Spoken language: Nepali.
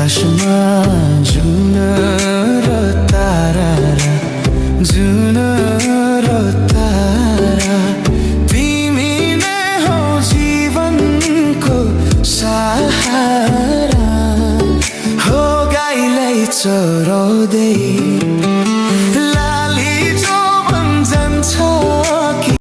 आकाशमा जुन र तारा जुन र तारा तिमी नै हौ जीवनको सहारा हो गाईलाई चराउँदै